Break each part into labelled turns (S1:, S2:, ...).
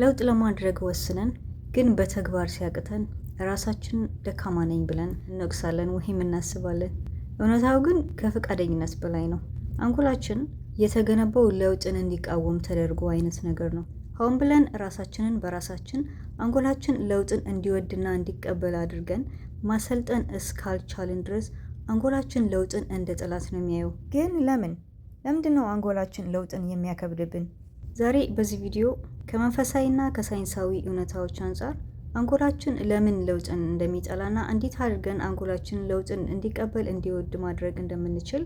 S1: ለውጥ ለማድረግ ወስነን ግን በተግባር ሲያቅተን ራሳችን ደካማ ነኝ ብለን እንወቅሳለን ወይም እናስባለን። እውነታው ግን ከፈቃደኝነት በላይ ነው። አንጎላችን የተገነባው ለውጥን እንዲቃወም ተደርጎ አይነት ነገር ነው። ሆን ብለን ራሳችንን በራሳችን አንጎላችን ለውጥን እንዲወድና እንዲቀበል አድርገን ማሰልጠን እስካልቻልን ድረስ አንጎላችን ለውጥን እንደ ጠላት ነው የሚያየው።
S2: ግን ለምን? ለምንድን ነው አንጎላችን ለውጥን የሚያከብድብን?
S1: ዛሬ በዚህ ቪዲዮ ከመንፈሳዊና ከሳይንሳዊ እውነታዎች አንጻር አንጎላችን ለምን ለውጥን እንደሚጠላና እንዴት አድርገን አንጎላችን ለውጥን እንዲቀበል እንዲወድ ማድረግ እንደምንችል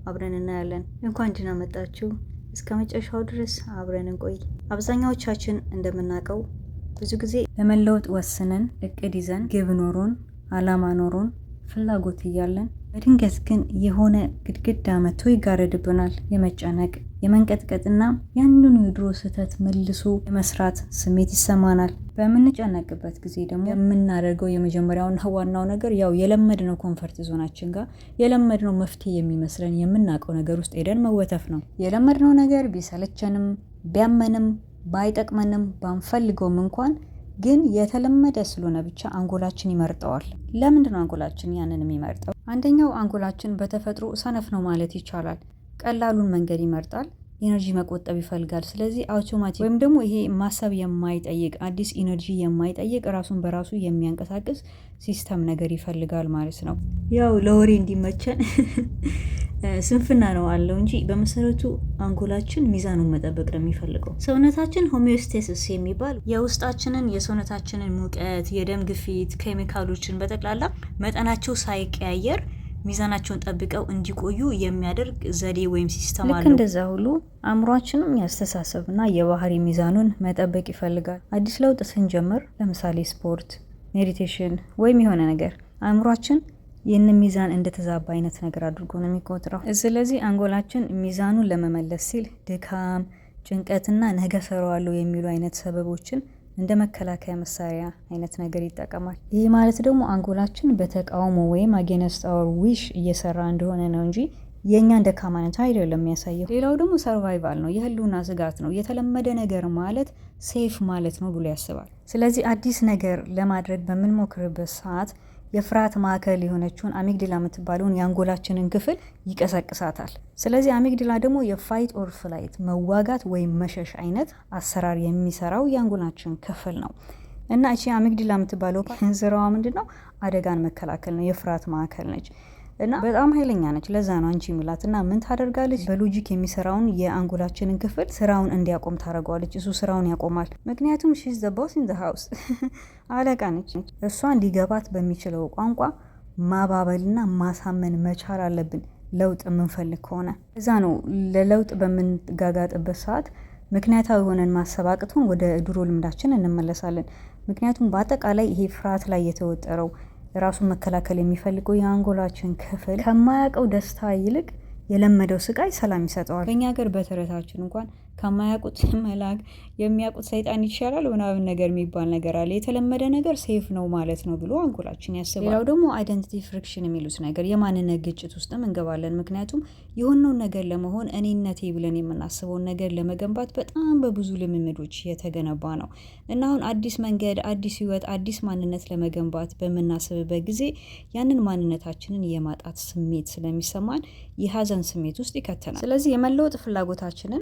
S1: አብረን እናያለን። እንኳን ደህና መጣችሁ። እስከ መጨረሻው ድረስ አብረን እንቆይ። አብዛኛዎቻችን እንደምናውቀው ብዙ ጊዜ ለመለወጥ ወስነን፣ እቅድ ይዘን፣ ግብ ኖሮን፣ አላማ ኖሮን፣ ፍላጎት እያለን በድንገት ግን የሆነ ግድግዳ መጥቶ ይጋረድብናል። የመጨነቅ፣ የመንቀጥቀጥና ያንኑ የድሮ ስህተት መልሶ የመስራት ስሜት ይሰማናል። በምንጨነቅበት ጊዜ ደግሞ የምናደርገው የመጀመሪያውና ዋናው ነገር ያው የለመድነው comfort zone ኣችን ጋር፣ የለመድነው መፍትሄ የሚመስለን የምናውቀው ነገር ውስጥ ሄደን መወተፍ ነው። የለመድነው ነገር ቢሰለቸንም፣ ቢያመንም፣ ባይጠቅመንም፣ ባንፈልገውም እንኳን ግን የተለመደ ስለሆነ ብቻ አንጎላችን ይመርጠዋል። ለምንድን ነው አንጎላችን ያንን የሚመርጠው? አንደኛው አንጎላችን በተፈጥሮ ሰነፍ ነው ማለት ይቻላል። ቀላሉን መንገድ ይመርጣል። Energy መቆጠብ ይፈልጋል። ስለዚህ አውቶማቲክ ወይም ደግሞ ይሄ ማሰብ የማይጠይቅ፣ አዲስ energy የማይጠይቅ፣ ራሱን በራሱ የሚያንቀሳቅስ system ነገር ይፈልጋል ማለት ነው። ያው ለወሬ እንዲመቸን ስንፍና ነው አለው እንጂ በመሰረቱ አንጎላችን ሚዛኑን መጠበቅ ነው የሚፈልገው። ሰውነታችን homeostasis የሚባል የውስጣችንን የሰውነታችንን ሙቀት፣ የደም ግፊት፣ ኬሚካሎችን በጠቅላላ መጠናቸው ሳይቀያየር ሚዛናቸውን ጠብቀው እንዲቆዩ የሚያደርግ ዘዴ ወይም system
S2: ልክ
S1: አለው።
S2: እንደዛ ሁሉ አእምሯችንም የአስተሳሰብና የባህሪ ሚዛኑን መጠበቅ ይፈልጋል። አዲስ ለውጥ ስንጀምር፣ ለምሳሌ ስፖርት፣ meditation ወይም የሆነ ነገር፣ አእምሯችን ይህንን ሚዛን እንደተዛባ አይነት ነገር አድርጎ ነው የሚቆጥረው። ስለዚህ አንጎላችን ሚዛኑን ለመመለስ ሲል ድካም፣ ጭንቀትና ነገ እሰራዋለሁ የሚሉ አይነት ሰበቦችን እንደ መከላከያ መሳሪያ አይነት ነገር ይጠቀማል። ይህ ማለት ደግሞ አንጎላችን በተቃውሞ ወይም against our wish እየሰራ እንደሆነ ነው እንጂ የእኛን ደካማነት አይደለም የሚያሳየው። ሌላው ደግሞ survival ነው፣ የህልውና ስጋት ነው። የተለመደ ነገር ማለት safe ማለት ነው ብሎ ያስባል። ስለዚህ አዲስ ነገር ለማድረግ በምንሞክርበት ሰዓት የፍርሃት ማዕከል የሆነችውን amygdala የምትባለውን የአንጎላችንን ክፍል ይቀሰቅሳታል። ስለዚህ amygdala ደግሞ የ fight or flight፣ መዋጋት ወይም መሸሽ አይነት አሰራር የሚሰራው የአንጎላችን ክፍል ነው። እና እቺ amygdala የምትባለው ስራዋ ምንድን ነው? አደጋን መከላከል ነው። የፍርሃት ማዕከል ነች እና በጣም ኃይለኛ ነች። ለዛ ነው አንቺ የሚላት። እና ምን ታደርጋለች? በ logic የሚሰራውን የአንጎላችንን ክፍል ስራውን እንዲያቆም ታደርገዋለች። እሱ ስራውን ያቆማል። ምክንያቱም she's the boss in the house፣ አለቃ ነች። እሷ እንዲገባት በሚችለው ቋንቋ ማባበልና ማሳመን መቻል አለብን ለውጥ የምንፈልግ ከሆነ። እዛ ነው ለለውጥ በምንጋጋጥበት ሰዓት ምክንያታዊ ሆነን ማሰብ አቅቶን ወደ ድሮ ልምዳችን እንመለሳለን። ምክንያቱም በአጠቃላይ ይሄ ፍርሃት ላይ የተወጠረው፣ ራሱን መከላከል የሚፈልገው የአንጎላችን ክፍል ከማያውቀው ደስታ ይልቅ የለመደው ስቃይ ሰላም ይሰጠዋል። በእኛ ሀገር በተረታችን እንኳን ከማያውቁት መልአክ የሚያውቁት ሰይጣን ይሻላል ምናምን ነገር የሚባል ነገር አለ። የተለመደ ነገር safe ነው ማለት ነው ብሎ አንጎላችን ያስባል። ሌላው ደግሞ identity friction የሚሉት ነገር፣ የማንነት ግጭት ውስጥም እንገባለን። ምክንያቱም የሆነውን ነገር ለመሆን፣ እኔነቴ ብለን የምናስበውን ነገር ለመገንባት በጣም በብዙ ልምምዶች የተገነባ ነው። እና አሁን አዲስ መንገድ፣ አዲስ ህይወት፣ አዲስ ማንነት ለመገንባት በምናስብበት ጊዜ ያንን ማንነታችንን የማጣት ስሜት ስለሚሰማን የሀዘን ስሜት ውስጥ ይከተናል። ስለዚህ የመለወጥ ፍላጎታችንን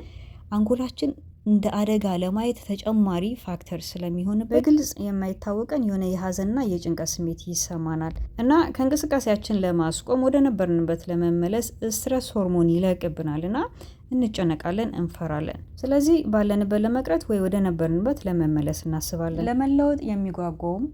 S2: አንጎላችን እንደ አደጋ ለማየት ተጨማሪ factor ስለሚሆንበት በግልጽ የማይታወቀን የሆነ የሀዘንና የጭንቀት ስሜት ይሰማናል እና ከእንቅስቃሴያችን ለማስቆም፣ ወደ ነበርንበት ለመመለስ stress hormone ይለቅብናል እና እንጨነቃለን፣ እንፈራለን። ስለዚህ ባለንበት ለመቅረት ወይ ወደ ነበርንበት ለመመለስ እናስባለን። ለመለወጥ የሚጓጓውም፣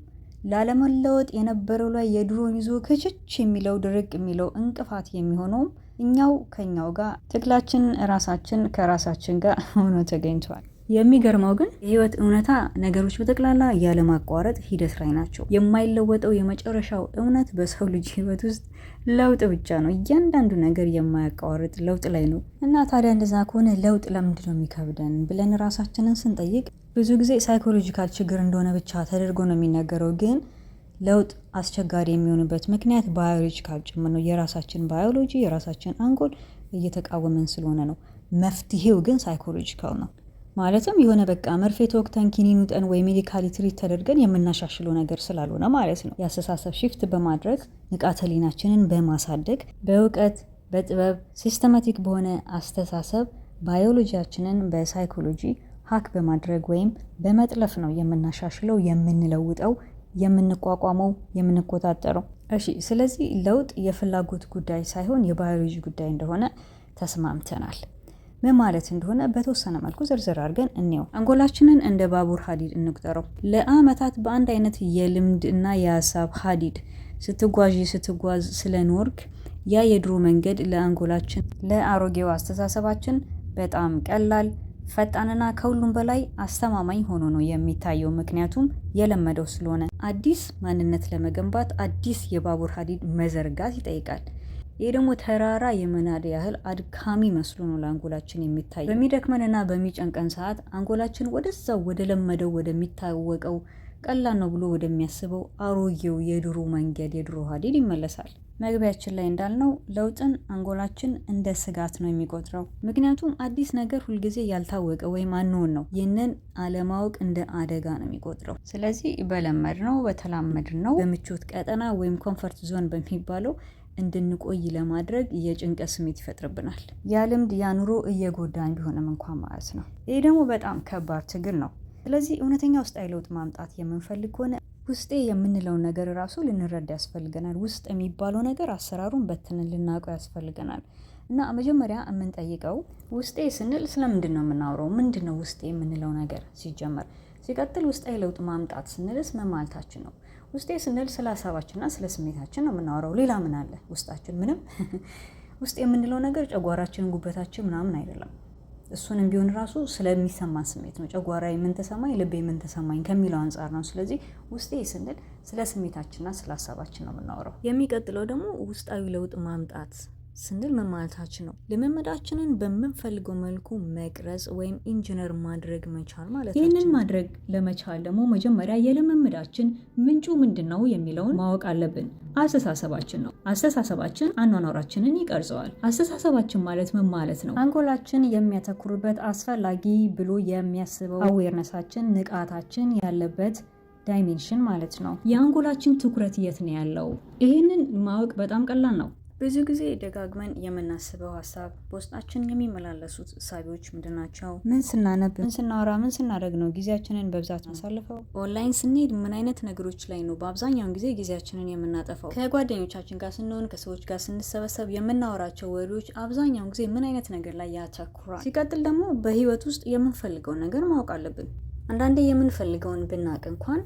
S2: ላለመለወጥ የነበረው ላይ የድሮን ይዞ ክችች የሚለው፣ ድርቅ የሚለው፣ እንቅፋት የሚሆነውም እኛው ከኛው ጋር ትግላችን ራሳችን ከራሳችን ጋር ሆኖ ተገኝቷል። የሚገርመው ግን የህይወት እውነታ ነገሮች በጠቅላላ ያለማቋረጥ ሂደት ላይ ናቸው። የማይለወጠው የመጨረሻው እውነት በሰው ልጅ ህይወት ውስጥ ለውጥ ብቻ ነው። እያንዳንዱ ነገር የማያቋርጥ ለውጥ ላይ ነው። እና ታዲያ እንደዛ ከሆነ ለውጥ ለምንድን ነው የሚከብደን ብለን ራሳችንን ስንጠይቅ ብዙ ጊዜ psychological ችግር እንደሆነ ብቻ ተደርጎ ነው የሚነገረው። ግን ለውጥ አስቸጋሪ የሚሆንበት ምክንያት biological ጭምር ነው። የራሳችን ባዮሎጂ፣ የራሳችን አንጎል እየተቃወመን ስለሆነ ነው። መፍትሄው ግን psychological ነው። ማለትም የሆነ በቃ መርፌ ተወግተን፣ ኪኒን ውጠን ወይ medically treat ተደርገን የምናሻሽለው ነገር ስላልሆነ ማለት ነው። የአስተሳሰብ shift በማድረግ፣ ንቃተ ህሊናችንን በማሳደግ፣ በእውቀት፣ በጥበብ፣ systematic በሆነ አስተሳሰብ ባዮሎጂያችንን በ psychology hack በማድረግ ወይም በመጥለፍ ነው የምናሻሽለው፣ የምንለውጠው፣ የምንቋቋመው፣ የምንቆጣጠረው። እሺ፣ ስለዚህ ለውጥ የፍላጎት ጉዳይ ሳይሆን የባዮሎጂ ጉዳይ እንደሆነ ተስማምተናል። ምን ማለት እንደሆነ በተወሰነ መልኩ ዝርዝር አድርገን እንየው። አንጎላችንን እንደ ባቡር ሀዲድ እንቁጠረው። ለአመታት በአንድ አይነት የልምድ እና የሀሳብ ሀዲድ ስትጓዥ ስትጓዝ ስለኖርክ ያ የድሮ መንገድ ለአንጎላችን፣ ለአሮጌው አስተሳሰባችን በጣም ቀላል፣ ፈጣንና ከሁሉም በላይ አስተማማኝ ሆኖ ነው የሚታየው። ምክንያቱም የለመደው ስለሆነ። አዲስ ማንነት ለመገንባት አዲስ የባቡር ሀዲድ መዘርጋት ይጠይቃል። ይህ ደግሞ ተራራ የመናድ ያህል አድካሚ መስሎ ነው ለአንጎላችን የሚታየው። በሚደክመንና በሚጨንቀን ሰዓት አንጎላችን ወደዛው ወደ ለመደው፣ ወደሚታወቀው፣ ቀላል ነው ብሎ ወደሚያስበው አሮጌው የድሮ መንገድ፣ የድሮ ሀዲድ ይመለሳል። መግቢያችን ላይ እንዳልነው ለውጥን አንጎላችን እንደ ስጋት ነው የሚቆጥረው። ምክንያቱም አዲስ ነገር ሁልጊዜ ያልታወቀ ወይም unknown ነው። ይህንን አለማወቅ እንደ አደጋ ነው የሚቆጥረው። ስለዚህ በለመድነው፣ በተላመድነው በምቾት ቀጠና ወይም comfort zone በሚባለው እንድንቆይ ለማድረግ የጭንቀት ስሜት ይፈጥርብናል። ያ ልምድ፣ ያ ኑሮ እየጎዳን ቢሆንም እንኳን ማለት ነው። ይህ ደግሞ በጣም ከባድ ትግል ነው። ስለዚህ እውነተኛ ውስጣዊ ለውጥ ማምጣት የምንፈልግ ከሆነ ውስጤ የምንለውን ነገር ራሱ ልንረዳ ያስፈልገናል። ውስጥ የሚባለው ነገር አሰራሩን በትነን ልናውቀው ያስፈልገናል። እና መጀመሪያ የምንጠይቀው ውስጤ ስንል ስለምንድን ነው የምናወራው? ምንድን ነው ውስጤ የምንለው ነገር ሲጀመር? ሲቀጥል ውስጣዊ ለውጥ ማምጣት ስንልስ ምን ማለታችን ነው? ውስጤ ስንል ስለ ሀሳባችንና ስለ ስሜታችን ነው የምናወራው። ሌላ ምን አለ ውስጣችን? ምንም። ውስጥ የምንለው ነገር ጨጓራችን፣ ጉበታችን ምናምን አይደለም። እሱንም ቢሆን ራሱ ስለሚሰማን ስሜት ነው። ጨጓራዬ ምን ተሰማኝ፣ ልቤ ምን ተሰማኝ ከሚለው አንጻር ነው። ስለዚህ ውስጤ ስንል ስለ ስሜታችንና ስለ ሀሳባችን ነው የምናወራው። የሚቀጥለው ደግሞ ውስጣዊ ለውጥ ማምጣት ስንል ምን ማለታችን ነው? ልምምዳችንን በምንፈልገው መልኩ መቅረጽ ወይም ኢንጂነር ማድረግ መቻል ማለት ነው።
S3: ይህንን ማድረግ ለመቻል ደግሞ መጀመሪያ የልምምዳችን ምንጩ ምንድን ነው የሚለውን ማወቅ አለብን። አስተሳሰባችን ነው። አስተሳሰባችን አኗኗራችንን ይቀርጸዋል። አስተሳሰባችን ማለት ምን ማለት ነው?
S2: አንጎላችን የሚያተኩርበት፣ አስፈላጊ ብሎ የሚያስበው awareness ኣችን፣ ንቃታችን ያለበት dimension ማለት ነው።
S3: የአንጎላችን ትኩረት የት ነው ያለው? ይህንን ማወቅ በጣም ቀላል ነው።
S1: ብዙ ጊዜ ደጋግመን የምናስበው ሀሳብ፣ በውስጣችን የሚመላለሱት እሳቤዎች ምንድን ናቸው? ምን ስናነብ፣ ምን ስናወራ፣ ምን ስናደርግ ነው ጊዜያችንን በብዛት ማሳልፈው? ኦንላይን ስንሄድ ምን አይነት ነገሮች ላይ ነው በአብዛኛውን ጊዜ ጊዜያችንን የምናጠፋው? ከጓደኞቻችን ጋር ስንሆን፣ ከሰዎች ጋር ስንሰበሰብ የምናወራቸው ወሬዎች አብዛኛውን ጊዜ ምን አይነት ነገር ላይ ያተኩራል? ሲቀጥል ደግሞ በህይወት ውስጥ የምንፈልገውን ነገር ማወቅ አለብን። አንዳንዴ የምንፈልገውን ብናቅ እንኳን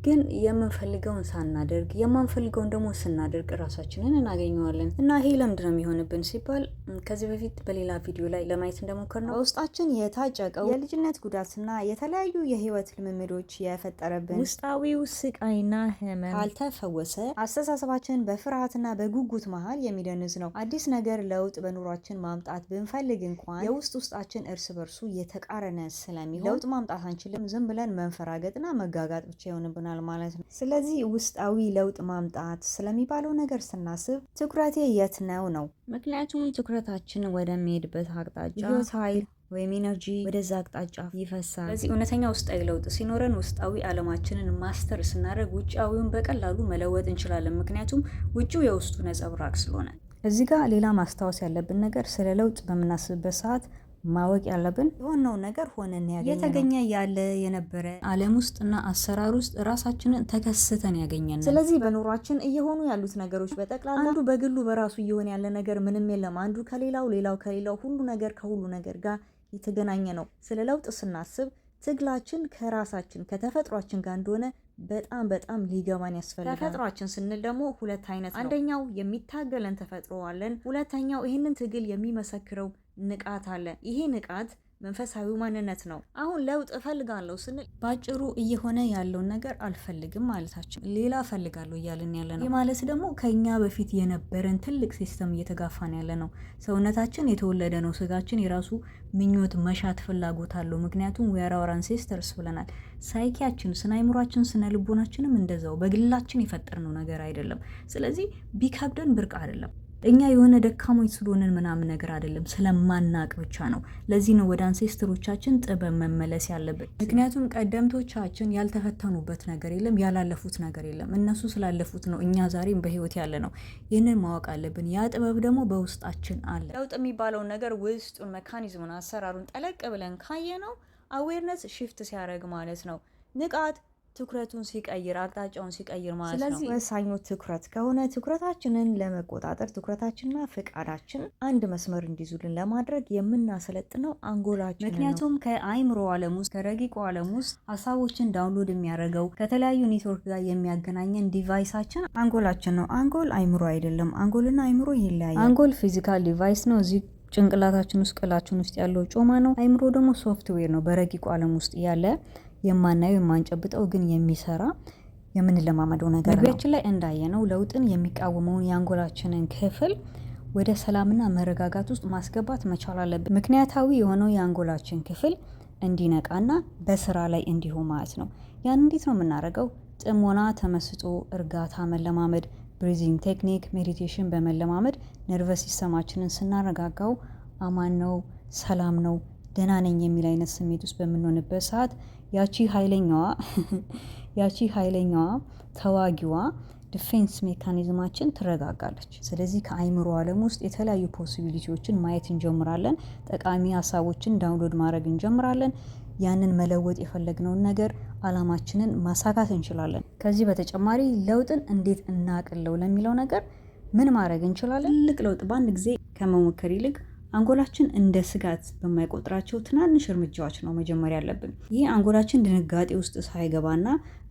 S1: ግን የምንፈልገውን ሳናደርግ የማንፈልገውን ደግሞ ስናደርግ ራሳችንን እናገኘዋለን። እና ይሄ ለምንድን ነው የሚሆንብን ሲባል ከዚህ በፊት በሌላ ቪዲዮ ላይ ለማየት እንደሞከርነው በውስጣችን የታጨቀው የልጅነት ጉዳትና የተለያዩ የህይወት ልምምዶች የፈጠረብን
S3: ውስጣዊው ስቃይና ህመም
S1: ካልተፈወሰ አስተሳሰባችን በፍርሃትና በጉጉት መሀል የሚደንዝ ነው። አዲስ ነገር፣ ለውጥ በኑሯችን ማምጣት ብንፈልግ እንኳን የውስጥ ውስጣችን እርስ በርሱ የተቃረነ ስለሚሆን ለውጥ ማምጣት አንችልም። ዝም ብለን መንፈራገጥና መጋጋጥ ብቻ ይሆንብናል ማለት ነው። ስለዚህ ውስጣዊ ለውጥ ማምጣት ስለሚባለው ነገር ስናስብ ትኩረቴ የት ነው ነው። ምክንያቱም ትኩረታችን ወደሚሄድበት አቅጣጫ የህይወት ኃይል ወይም energy ወደዛ አቅጣጫ ይፈሳል። ስለዚህ እውነተኛ ውስጣዊ ለውጥ ሲኖረን፣ ውስጣዊ ዓለማችንን master ስናደርግ ውጫዊውን በቀላሉ መለወጥ እንችላለን። ምክንያቱም ውጭው የውስጡ ነጸብራቅ ስለሆነ።
S2: እዚህ ጋር ሌላ ማስታወስ ያለብን ነገር ስለ ለውጥ በምናስብበት ሰዓት ማወቅ ያለብን የሆነው ነገር ሆነን ያገኘ የተገኘ፣ ያለ፣ የነበረ ዓለም ውስጥ እና አሰራር ውስጥ ራሳችንን ተከስተን ያገኘን።
S1: ስለዚህ በኑሯችን እየሆኑ ያሉት ነገሮች በጠቅላላ አንዱ በግሉ በራሱ እየሆነ ያለ ነገር ምንም የለም። አንዱ ከሌላው፣ ሌላው ከሌላው፣ ሁሉ ነገር ከሁሉ ነገር ጋር የተገናኘ ነው። ስለ ለውጥ ስናስብ ትግላችን ከራሳችን ከተፈጥሯችን ጋር እንደሆነ በጣም በጣም ሊገባን ያስፈልጋል። ተፈጥሯችን ስንል ደግሞ ሁለት አይነት ነው። አንደኛው የሚታገለን ተፈጥሮ አለን። ሁለተኛው ይህንን ትግል የሚመሰክረው ንቃት አለ። ይሄ ንቃት መንፈሳዊ ማንነት ነው። አሁን ለውጥ እፈልጋለሁ ስንል
S2: በአጭሩ እየሆነ ያለውን ነገር አልፈልግም ማለታችን፣ ሌላ እፈልጋለሁ እያልን ያለ ነው። ይህ ማለት ደግሞ ከኛ በፊት የነበረን ትልቅ system እየተጋፋን ያለ ነው። ሰውነታችን የተወለደ ነው። ስጋችን የራሱ ምኞት፣ መሻት፣ ፍላጎት አለው። ምክንያቱም we are our ancestors ብለናል። psyche ያችን፣ ስነ አይምሯችን፣ ስነ ልቦናችንም እንደዛው በግላችን የፈጠርነው ነገር አይደለም። ስለዚህ ቢከብደን ብርቅ አይደለም።
S1: እኛ የሆነ ደካሞች ስለሆንን ምናምን ነገር አይደለም፣ ስለማናቅ ብቻ ነው። ለዚህ ነው ወደ ancestor ኦቻችን ጥበብ መመለስ ያለብን። ምክንያቱም ቀደምቶቻችን ያልተፈተኑበት ነገር የለም፣ ያላለፉት ነገር የለም። እነሱ ስላለፉት ነው እኛ ዛሬም በህይወት ያለነው። ይህንን ማወቅ አለብን። ያ ጥበብ ደግሞ በውስጣችን አለ። ለውጥ የሚባለውን ነገር ውስጡን፣ mechanism ኡን፣ አሰራሩን ጠለቅ ብለን ካየነው awareness shift ሲያደርግ ማለት ነው። ንቃት ትኩረቱን ሲቀይር፣ አቅጣጫውን ሲቀይር ማለት ነው።
S2: ስለዚህ ወሳኙ ትኩረት ከሆነ ትኩረታችንን ለመቆጣጠር፣ ትኩረታችንና ፍቃዳችን አንድ መስመር እንዲይዙልን ለማድረግ የምናሰለጥነው አንጎላችን ነው።
S1: ምክንያቱም ከአይምሮ ዓለም ውስጥ፣ ከረቂቁ ዓለም ውስጥ ሀሳቦችን download የሚያደርገው፣ ከተለያዩ ኔትወርክ ጋር የሚያገናኘን device ኣችን
S2: አንጎላችን ነው። አንጎል አይምሮ አይደለም። አንጎልና አይምሮ ይለያያል።
S1: አንጎል physical device ነው። እዚህ ጭንቅላታችን ውስጥ፣ ቅላችን ውስጥ ያለው ጮማ ነው። አይምሮ ደግሞ ሶፍትዌር ነው። በረቂቁ ዓለም ውስጥ ያለ፣ የማናየው፣ የማንጨብጠው ግን የሚሰራ፣ የምንለማመደው ነገር ነው። መግቢያችን ላይ እንዳየነው ለውጥን የሚቃወመውን የአንጎላችንን ክፍል ወደ ሰላምና መረጋጋት ውስጥ ማስገባት መቻል አለብን። ምክንያታዊ የሆነው የአንጎላችን ክፍል እንዲነቃና በስራ ላይ እንዲሆን ማለት ነው። ያን እንዴት ነው የምናደርገው? ጥሞና፣ ተመስጦ፣ እርጋታ መለማመድ፣ breathing technique፣ meditation በመለማመድ nervous system ኣችንን ስናረጋጋው አማን ነው፣ ሰላም ነው፣ ደህና ነኝ የሚል አይነት ስሜት ውስጥ በምንሆንበት ሰዓት ያቺ ኃይለኛዋ ተዋጊዋ defense mechanism ኣችን ትረጋጋለች። ስለዚህ ከአይምሮ ዓለም ውስጥ የተለያዩ possibility ዎችን ማየት እንጀምራለን። ጠቃሚ ሀሳቦችን download ማድረግ እንጀምራለን። ያንን መለወጥ የፈለግነውን ነገር፣ አላማችንን ማሳካት እንችላለን። ከዚህ በተጨማሪ ለውጥን እንዴት እናቅለው ለሚለው ነገር ምን ማድረግ እንችላለን? ትልቅ ለውጥ በአንድ ጊዜ ከመሞከር ይልቅ አንጎላችን እንደ ስጋት በማይቆጥራቸው ትናንሽ እርምጃዎች ነው መጀመር ያለብን። ይህ አንጎላችን ድንጋጤ ውስጥ ሳይገባና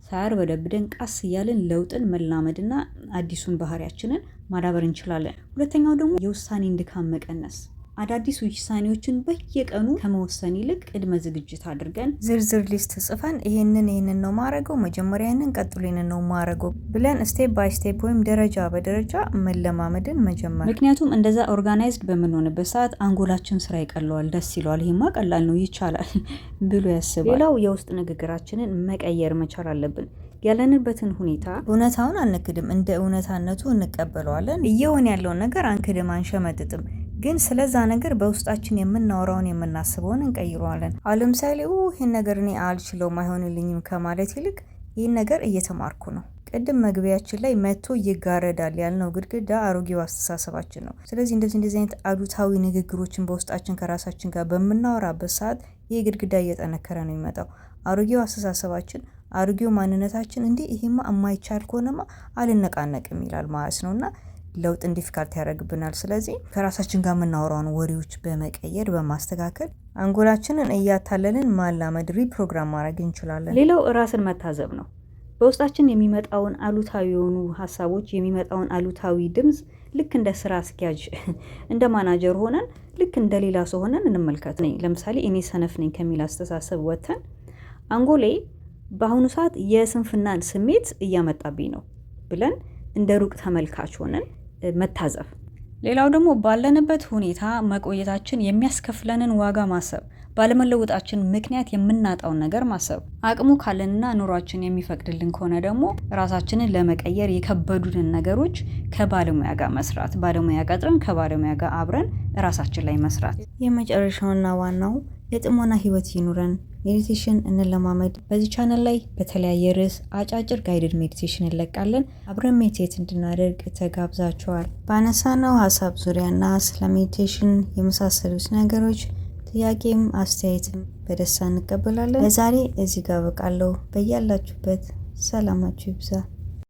S1: ሳያርበደብደን ቀስ እያልን ለውጥን መላመድና አዲሱን ባህሪያችንን ማዳበር እንችላለን። ሁለተኛው ደግሞ የውሳኔን ድካም መቀነስ። አዳዲስ ውሳኔዎችን በየቀኑ ከመወሰን ይልቅ ቅድመ ዝግጅት አድርገን
S2: ዝርዝር list ጽፈን ይሄንን ይሄንን ነው ማረገው፣ መጀመሪያ ይሄንን፣ ቀጥሎ ይሄንን ነው ማረገው ብለን step by step ወይም ደረጃ በደረጃ መለማመድን መጀመር።
S1: ምክንያቱም እንደዛ organized በምንሆንበት ሰዓት አንጎላችን ስራ ይቀለዋል፣ ደስ ይለዋል። ይሄማ ቀላል ነው፣ ይቻላል ብሎ ያስባል። ሌላው የውስጥ ንግግራችንን መቀየር መቻል አለብን። ያለንበትን ሁኔታ
S2: እውነታውን አንክድም፣ እንደ እውነታነቱ እንቀበለዋለን። እየሆነ ያለውን ነገር አንክድም፣ አንሸመጥጥም። ግን ስለዛ ነገር በውስጣችን የምናወራውን፣ የምናስበውን እንቀይረዋለን። አሁን ለምሳሌ ይህን ነገር እኔ አልችለውም፣ አይሆንልኝም ከማለት ይልቅ ይህን ነገር እየተማርኩ ነው። ቅድም መግቢያችን ላይ መጥቶ ይጋረዳል ያልነው ግድግዳ አሮጌው አስተሳሰባችን ነው። ስለዚህ እንደዚህ እንደዚህ አይነት አሉታዊ ንግግሮችን በውስጣችን ከራሳችን ጋር በምናወራበት ሰዓት ይህ ግድግዳ እየጠነከረ ነው የሚመጣው። አሮጌው አስተሳሰባችን፣ አሮጌው ማንነታችን እንዲህ ይሄማ የማይቻል ከሆነማ አልነቃነቅም ይላል ማለት ነው እና ለውጥን difficult ያደርግብናል። ስለዚህ ከራሳችን ጋር የምናወራውን ወሬዎች በመቀየር፣ በማስተካከል አንጎላችንን እያታለልን ማላመድ፣ reprogram ማድረግ እንችላለን።
S1: ሌላው ራስን መታዘብ ነው። በውስጣችን የሚመጣውን አሉታዊ የሆኑ ሀሳቦች፣ የሚመጣውን አሉታዊ ድምፅ ልክ እንደ ስራ አስኪያጅ፣ እንደ ማናጀር ሆነን፣ ልክ እንደ ሌላ ሰው ሆነን እንመልከት። ለምሳሌ እኔ ሰነፍ ነኝ ከሚል አስተሳሰብ ወጥተን አንጎሌ በአሁኑ ሰዓት የስንፍናን ስሜት እያመጣብኝ ነው ብለን እንደ ሩቅ ተመልካች ሆነን መታዘብ። ሌላው ደግሞ ባለንበት ሁኔታ መቆየታችን የሚያስከፍለንን ዋጋ ማሰብ፣ ባለመለወጣችን ምክንያት የምናጣውን ነገር ማሰብ። አቅሙ ካለንና ኑሯችን የሚፈቅድልን ከሆነ ደግሞ ራሳችንን ለመቀየር የከበዱንን ነገሮች ከባለሙያ ጋር መስራት፣ ባለሙያ ቀጥረን ከባለሙያ ጋር አብረን ራሳችን ላይ መስራት።
S2: የመጨረሻውና ዋናው የጥሞና ህይወት ይኑረን። Meditation እንለማመድ። በዚህ ቻናል ላይ በተለያየ ርዕስ አጫጭር guided meditation እንለቃለን። አብረን meditate እንድናደርግ ተጋብዛችኋል። ባነሳነው ሀሳብ ዙሪያና ስለ meditation የመሳሰሉት ነገሮች ጥያቄም አስተያየትም በደስታ እንቀበላለን። ለዛሬ እዚህ ጋር በቃለሁ። በያላችሁበት ሰላማችሁ ይብዛ።